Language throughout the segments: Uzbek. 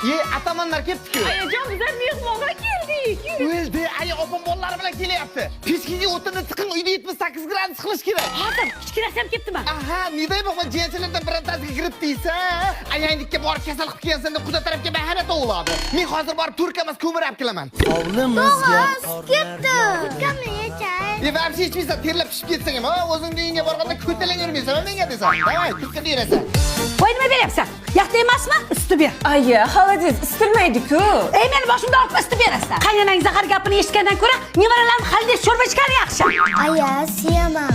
Ye, atamanlar kelibdi-ku. Ayajon, bizlar mehmonga keldik. O'ldi, aya opam bolalari bilan kelyapti. Pechkaga o'tinni tiqing, uyda 78 gradus qilish kerak. Hozir kichkinasi ham kelibdimi? Aha, не дай бог, jiyanchalardan birontasiga kirib deysa, ayangnikka borib kasal qilib kelgansan deb quda tarafga bahana to'g'iladi. Men hozir borib turk emas, ko'mir olib kelaman. Hovlimizga Ketdi. Kurtkamni yechay. E, вообще ichmaysan, terlab pishib ketsang ham, ha, o'zingni uyingga borganda ko'talang yurmaysan, menga desan. Давай, turkada yurasan. Voy, nima beryapsan? Yaxta emasmi? Isitib ber. Aya, холодец isitilmaydi-ku. Ey, meni boshimda ortma isitib berasan. Qaynonang zahar gapini eshitgandan ko'ra, nevaralarim холодец sho'rva ichgani yaxshi. Aya, siyama.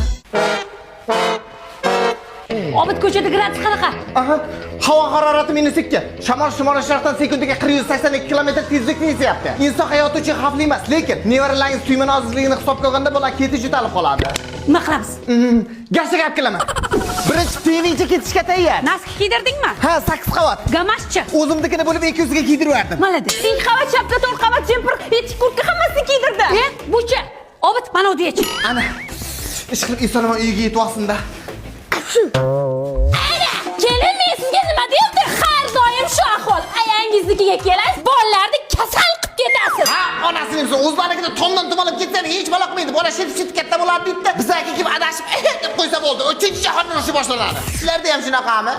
Obid, ko'chada gradus qanaqa? Aha, havo harorati -2. Shamol shimoli sharqdan sekundiga 482 km tezlikda esyapti. Inson hayoti uchun xavfli emas, lekin nevaralaringiz suymanozligini hisobga olganda bola ketish jutalib qoladi. Nima qilamiz? Gashak olib kelaman. Birinchi TVcha ketishga tayyor. Носки kiydirdingmi? Ha, 8 qavat. Gamashchi? O'zimnikini bo'lib 200 ga kiydirib yubordim. Молодец. Ikki qavat shapka, to'rt qavat jempir, etik kurtka, hammasini kiydirdi. E, buchi. Obid, mana uni yech. Ana, ish qilib eson uyga yetib olsin-da. Kelin, men sizga nima deyapti? Har doim shu ahvol. Ayangiznikiga kelasiz, bolalarni kasal qilib ketasiz. Ha, onasini emsin, o'zlarnikida tomdan tumalib ketsa hech balo qilmaydi. Bola shit katta bo'ladi deydi. Bizlarga kelib adashib deb qo'ysa bo'ldi. Uchinchi jahon urushi boshlanadi. Sizlarda ham shunaqami?